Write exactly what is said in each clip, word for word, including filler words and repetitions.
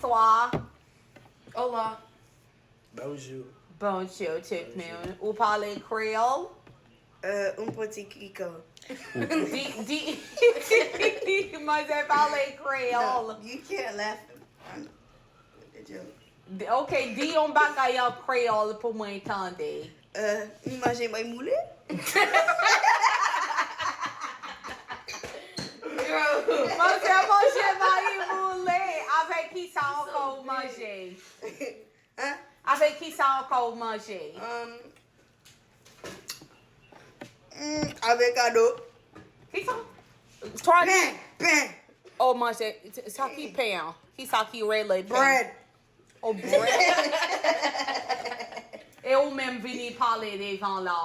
Bonsoir. Hola. Bonjou. Bonjou, tout moun. Ou pale kreyòl? Euh, un petit kiko. Di, di, manzè pale kreyòl. You can't laugh. I'm, the joke. Di- Ok, di yon bagay an kreyòl pou mwen tande. Euh, m manje may moule. Manzè manje mayi moule. Avèk kisa ankò ou manje? Hein? Avèk kisa ankò ou manje? Um, mm, avocado. Kisa? Twa Pen, pen, Oh, manzè, sa ki pen an? Kisa ki rele pen? Bread. Oh, bread. E ou menm vini pale devan la.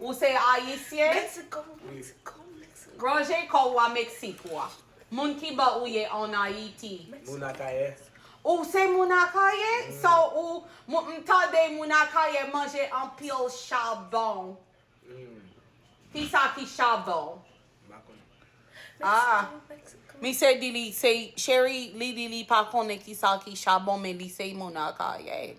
Ou se ayisyen? Mexico, Mexico, Mexico. Ranje kò w a Meksik ou a. Moun ki bò ou ye an Ayiti? Moun Akayè. Ou se moun Akayè? So ou, m tande moun Akayè manje anpil chabon. Kisa ki chabon? M pa konnen. Ah. Misye di li se cheri, li di li pa konnen kisa ki chabon, men li se moun Akayè.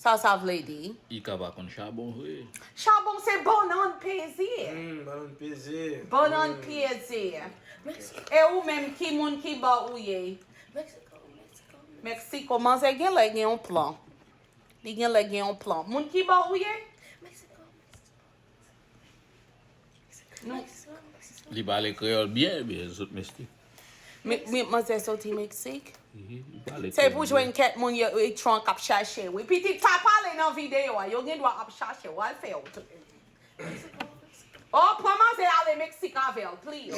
Sa sa vle di? I ka pa konn chabon vre. Chabon se bannann peze. Hmm, bannann peze. Bannann peze. E ou menm ki moun ki bò ou ye? Meksiko, manzè gen lè gen yon plan. Li gen lè gen yon plan. Moun ki bò ou ye? Nou, Li pale kreyòl byen, byen, zot mesye. mi, mi, manzè soti Meksik. Mhm, li pale Se pou kreyòl jwenn kèk moun yo, yo tron k ap chache. Wi, pitit pa pale nan videyo a. Yo gen dwa ap chache. W al fè yo tou. Oh, pran manzè ale Meksik avè l, please.